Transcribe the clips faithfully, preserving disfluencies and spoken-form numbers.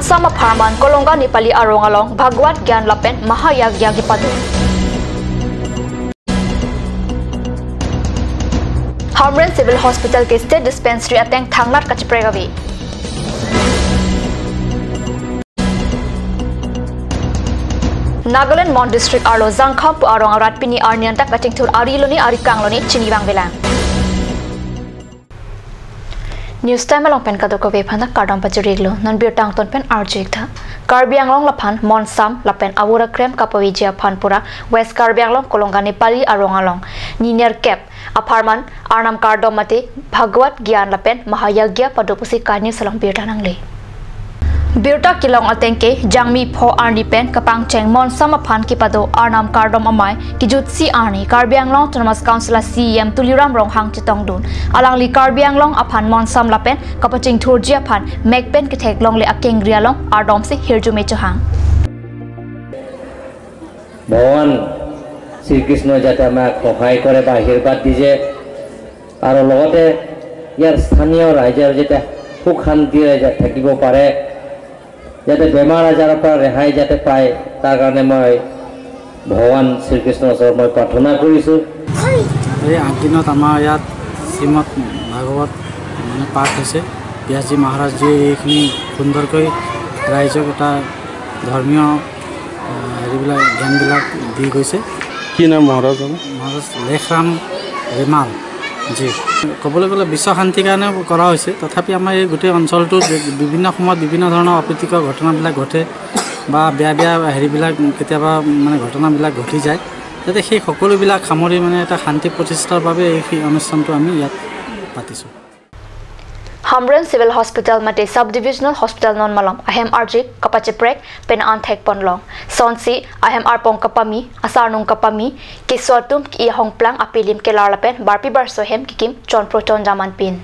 Monsam apharman Kolonga Nepali arong along Bhagwat Gyan lapen Mahayagya kepado. Hamren Civil Hospital ke State Dispensary ateng thangnat kacheprek ave. Nagaland Mon District arlo Jangkham pu arong arat pini arni anta kachingthur ari lone ari kang lone chini vangvelang. News Time along pen kadokave aphan ta kardom pajir-iklo. Non birta angton pen arju-ik tha. Karbi Anglong laphan Monsam lapen Avura krem kapaveji aphan pura West Karbi Anglong Kolonga Nepali arong along ni nerkep apharman Arnam kardom mate Bhagwat Gyan lapen Mahayagya pado pusi Kai News along birta nangle. Birta kelong ateng ke Jangmi pho arni pen kapangcheng Monsam aphan kepado Arnam kardom amei kejutsi arni Karbi Anglong Autonomous Council a CEM Tuliram Ronghang chetongdun. Alangli Karbi Anglong aphan Monsam lapen kapachingthurji aphan mek pen kethek longle akengri along ardomsi hirjume chohang. ভগৱান শ্ৰীকৃষ্ণই যাতে আমাক সহায় কৰে বা আশীৰ্বাদ দিয়ে আৰু লগতে ইয়াৰ স্থানীয় ৰাইজৰ যাতে সুখ শান্তিৰে যাতে থাকিব পাৰে, যাতে বেমাৰ আজাৰৰ পৰা ৰেহাই যাতে পায়, তাৰ কাৰণে মই ভগৱান শ্ৰীকৃষ্ণৰ ওচৰত মই প্ৰাৰ্থনা কৰিছোঁ। এই আঠ দিনত আমাৰ ইয়াত শ্ৰীমদ ভাগৱত মানে পাঠ হৈছে। ব্যাসজী মহাৰাজজীয়ে এইখিনি সুন্দৰকৈ ৰাইজক এটা ধৰ্মীয় আহ, হেৰিবিলাক জ্ঞানবিলাক দি গৈছে। কি নাম মহাৰাজ আপোনাৰ? মহাৰাজ লেখৰাম ৰিমাল। জি, ক'বলৈ গ'লে বিশ্ব শান্তিৰ কাৰণে কৰা হৈছে। তথাপি আমাৰ এই গোটেই অঞ্চলটোত বি- বিভিন্ন সময়ত বিভিন্ন ধৰণৰ অপ্ৰীতিকৰ ঘটনাবিলাক ঘটে বা বেয়া বেয়া হেৰিবিলাক কেতিয়াবা মানে ঘটনাবিলাক ঘটি যায়, যাতে সেই সকলোবিলাক সামৰি মানে এটা শান্তি প্ৰতিষ্ঠাৰ বাবে এই সেই অনুষ্ঠানটো আমি ইয়াত পাতিছোঁ। Hamren Civil Hospital mate Sub Divisional Hospital non malom ahem arjik kapacheprek pen an thek ponlong. Sonsi ahem arpong kapami, asarnung kapami, keso atum ke-i ahongplang apilim kelar lapen barpi barso hem kekim chonpro chonjam anpin.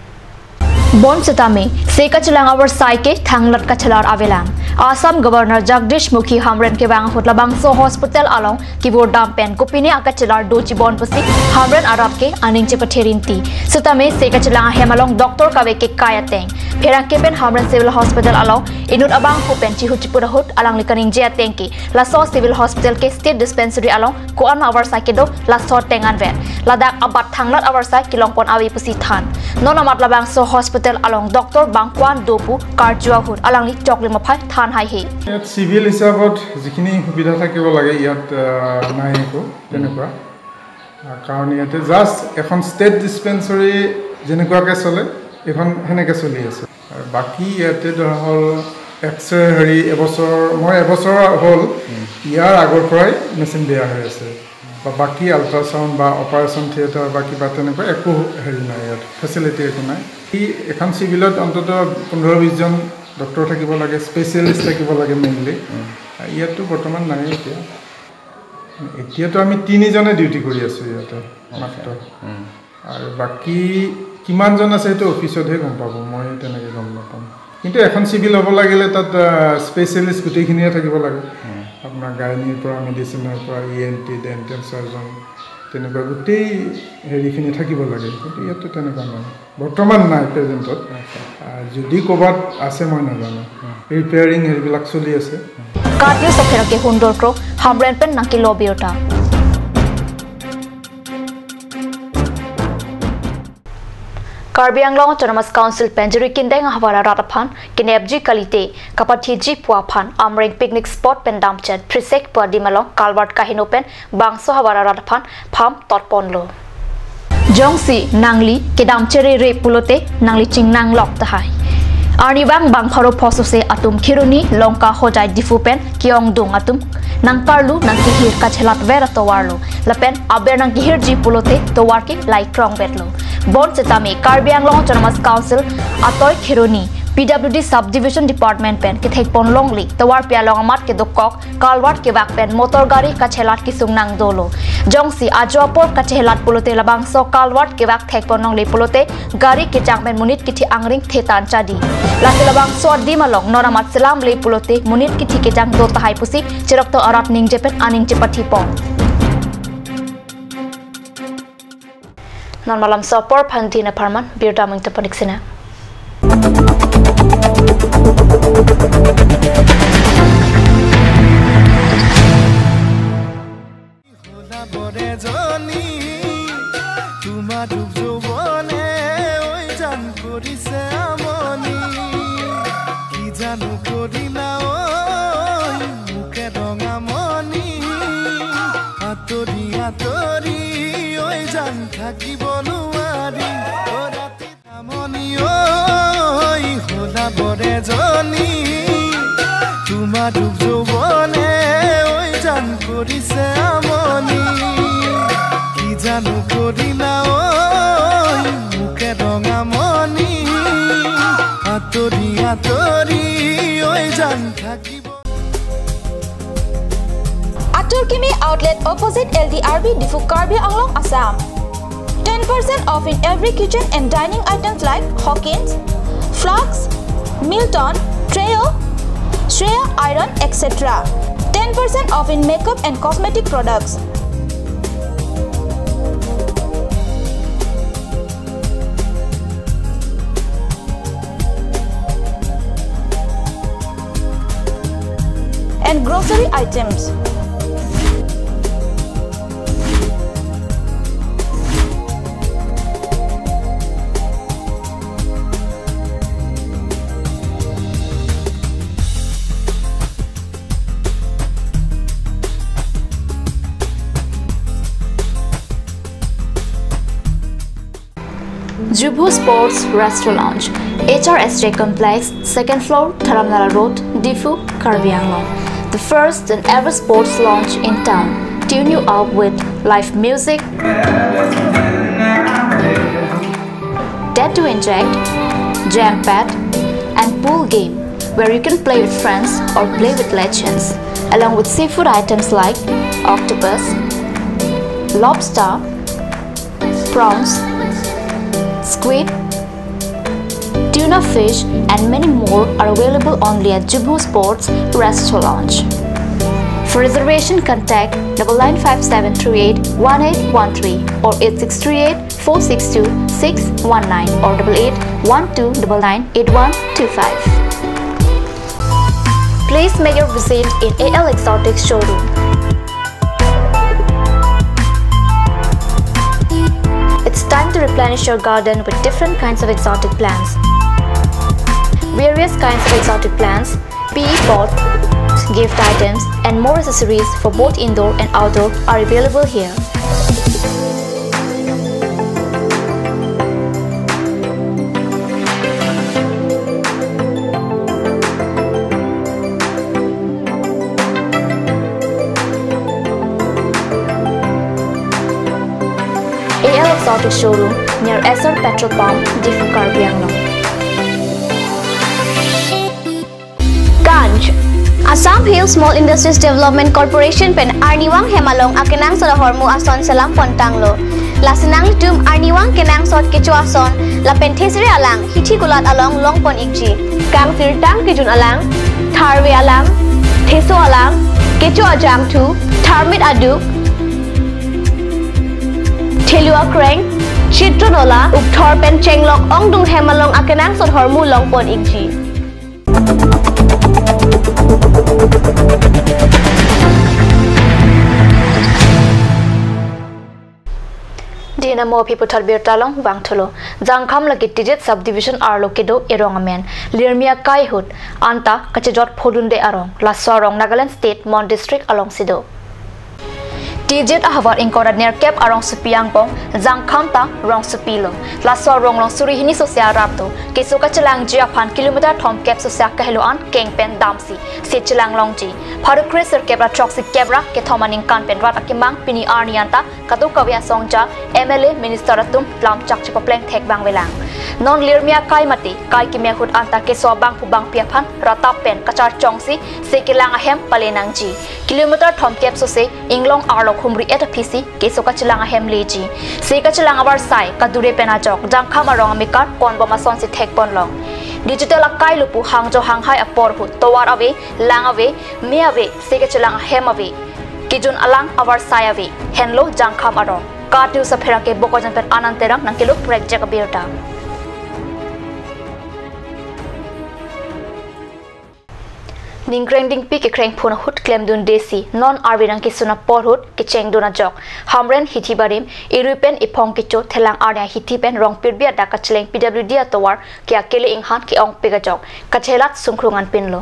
Bonsitame, se kachelang avarsai ke thangnat kachelar avelang. Assam Governor Jagdish Mukhi Hamren kevang ahut labangso hospital along kevurdam pen kopine akachelar doji bon pusi Hamren arat ke aning chepathe rinti. Sitame se kachelang ahem along doctor kave kekai ateng. Pherangke pen Hamren Civil Hospital along inut abangphu pen chihu chipur ahut alangli kaningje ateng ke laso Civil Hospital ke State Dispensary along ko-an avarsai kedo laso ateng anvet. Ladak abat thangnat avarsai kelong pon ave pusi than. Non amat labangso hospital along doctor bang ko-an do pu karju ahut alangli choklim aphai than haihe. ইয়াত চিভিল হিচাপত যিখিনি সুবিধা থাকিব লাগে ইয়াত আহ, নাই একো তেনেকুৱা। আহ, কাৰণ ইয়াতে জাষ্ট এখন ষ্টেট ডিছপেঞ্চৰী যেনেকুৱাকৈ চলে এইখন সেনেকৈ চলি আছে। আৰু বাকী ইয়াতে ধৰা হ'ল এক্সৰে হেৰি এবছৰ, মই এবছৰ হ'ল ইয়াৰ আগৰ পৰাই মেচিন বেয়া হৈ আছে। বা বাকী আল্ট্ৰাচাউণ্ড বা অপাৰেশ্যন থিয়েটাৰ বা কিবা তেনেকুৱা একো হেৰি নাই ইয়াত, ফেচিলিটি একো নাই। এই এখন চিভিলত অন্ততঃ পোন্ধৰ বিছজন ডক্টৰ থাকিব লাগে, স্পেচিয়েলিষ্ট থাকিব লাগে মেইনলি। ইয়াততো বৰ্তমান নাই এতিয়া। এতিয়াতো আমি তিনিজনে ডিউটি কৰি আছোঁ ইয়াতে মাত্ৰ। আৰু বাকী কিমানজন আছে সেইটো অফিচতহে গম পাব, মই তেনেকৈ গম নাপাম। কিন্তু এখন চিভিল হ'ব লাগিলে তাত স্পেচিয়েলিষ্ট গোটেইখিনিয়ে থাকিব লাগে। আপোনাৰ গাইনীৰ পৰা, মেডিচিনৰ পৰা, E N T, dental surgeon, তেনেকুৱা গোটেই হেৰিখিনি থাকিব লাগে। কিন্তু ইয়াততো তেনেকুৱা নাই, বৰ্তমান নাই প্ৰেজেণ্টত। যদি ক'ৰবাত আছে মই নাজানো। ৰিপেয়াৰিং হেৰিবিলাক চলি আছে। Katyo sophero ke hundor kro Hamren pen nangkilo birta. Karbi Anglong Autonomous Council pen jiri kindeng ahawar arat aphan kenepji kalite kapathiji pu aphan Amreng picnic spot pen damchet phrisek pu adim along kalwart kaheno pen bangso ahawar arat aphan pham totponlo. Jongsi nangli kedam chere re pulote nangli chingnang lok tahai. Arnivang bang pharo phosose atum Kheroni, Lanka, Hojai, Diphu pen ke-ongdung atum nangkarlu nangkehir kachelat ver atovarlo. Lapen aber nangkehirji pulote tovar ke lai krong vetlo. Bonsitame Karbi Anglong Autonomous Council atoi Kheroni P W D Subdivision Department pen kethekpon longle tovarpi along amat kedokok kalwart kevak pen motor gari kachelat kesung nangdolo. Jongsi ajo apor kachelat pulote labangso kalwart kevak thekpon longle pulote gari kejang pen monit kithi angring thetan chadi. Lasi labangso adim along non amat selamle pulote monit kithi kejang do tahai pusi cheroktok arat ningje pen aning chepathipon. Non malam so apor aphan dina apharman birta mengte panik sina. Hoda bore joni, tumaduk jovone, oi jan korise amoni. Ki janu kori na oi, muke dong amoni. Atori, atori, oi jan thakibo nuwari. Hoda Amoni oi, hoda bore joni, tumaduk jovone, oi jan korise amoni. Ki janu kori na oi, muke dong amoni. Atori, atori, oi jan thakibo. Atur Kimi Outlet, opposite L D R B, Diphu, Karbi Anglong, Assam. Ten percent off in every kitchen and dining items like Hawkins, Flask, Milton, Trio, Shreya Iron, et cetera. Ten percent off in makeup and cosmetic products. And grocery items. Jubhu Sports Restaurant Lounge, H R S J Complex, second floor, Dharamnala Road, Diphu, Karbi Anglong. The first and ever sports lounge in town. Tune you up with live music, Dead to Inject, Jam Pad, and pool game, where you can play with friends or play with legends, along with seafood items like octopus, lobster, prawns, squid, tuna fish, and many more are available only at Jubhu Sports Restaurant Lounge. For reservation, contact double nine five seven three eight one eight one three or eight six three eight four six two six one nine or double eight one two double nine eight one two five. Please make your visit in A L Exotic Showroom. It's time to replenish your garden with different kinds of exotic plants. Various kinds of exotic plants, P E pots, gift items, and more accessories for both indoor and outdoor are available here. A L Exotic Showroom near Essar Petrol Pump, Diphu, Karbi Anglong. Ganj. Assam Hill Small Industries Development Corporation pen arnivang hem along akenangsot ahormu ason selam pon tanglo. Lasi nanglitum arnivang kenangsot kecho ason lapen thesere alang hithi kulat along long pon ikji. Kangsirtang kejun alang, tharve alang, theso alang, kecho ajangthu, tharmit aduk, thelu akreng, chitron ola, ukthor pen chenglok ongdung hem along akenangsot ahormu long pon ikji. Dina mo aphi puthot birta long vangthulo. Jangkham lake Tijet subdivision arlo kedo erong amen Lirmi akai ahut anta kachejot pholunde arong. Laso arong Nagaland State, Mon District alongsi do. Tijet ahavar ingkoi ra nerkep arongsopi angbong Jangkham ta rongsopi lo. Laso arong along suri hini sose arap do. Keso kachelangji aphan kilometer thomkep sose akahelo an keng pen damsi se chelang longji. Pharo kre sirkep ra throksi kep ra kethom aningkan pen rat akemang pini arni anta kadokave asongja, M L A, minister atum lam chak chepapleng thek vangvelang. Non Lirmi akai mate kai keme ahut anta keso abangphu bangpi aphan ratap pen kacharchongsi se kelang ahem pale nangji. Kilometer thomkep sose inglong arlo humri et aphisi keso kachelang ahem leji. Se kachelang avarsai kadure pen ajok Jangkham arong amekar ponbom asonsi thek ponlong. Digital akai lo pu hangjo hanghai apor ahut tovar ave, lang ave, me ave, se kachelang ahem ave, kejun alang avarsai ave. Henlo Jangkham arong. KAT News apherangke Bokajan pen Anand Terang nangkelo prekjak abirta. Ningkreng dingpi kekreng phun ahut klemdunde si non arve nangkesun apor ahut kechengdun ajok Hamren hithi barim, irui pen iphong kecho Thelang arni ahithi pen Rongpirbi adak kacheleng P W D atovar ke akele inghan ke-ongpik ajok kachelat sungkrung anpinlo.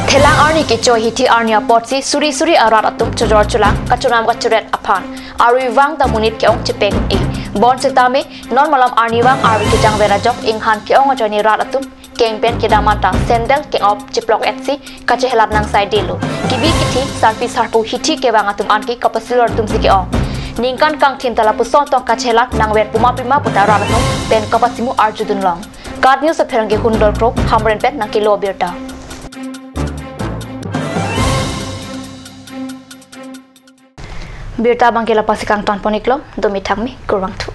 Thelang arni kecho hithi arni apotsi suri suri arat atum chojor cholang kachonam kachoret aphan arui vang ta monit ke-ong chepeng e. Bonsitame non malom arnivang arve kejangver ajok inghan ke-ong ajoine rat atum keng pen kedam anta sandal keng-op cheplok etsi kachelat nangsaidelo. Kebi kethe sarpi sarpo hithi kevang atum anke kapasilor atumsi ke-ong. Ningkan kangthim ta lapuson tong kachelat nangver puma pima puta rat atum pen kapasimu arjudunlong. KAT News apherangke Hundol Krok, Hamren pen nangkelo birta. Birta abangke la-ansi kangtonpon-iklo, domi thakmi, kurvangthu.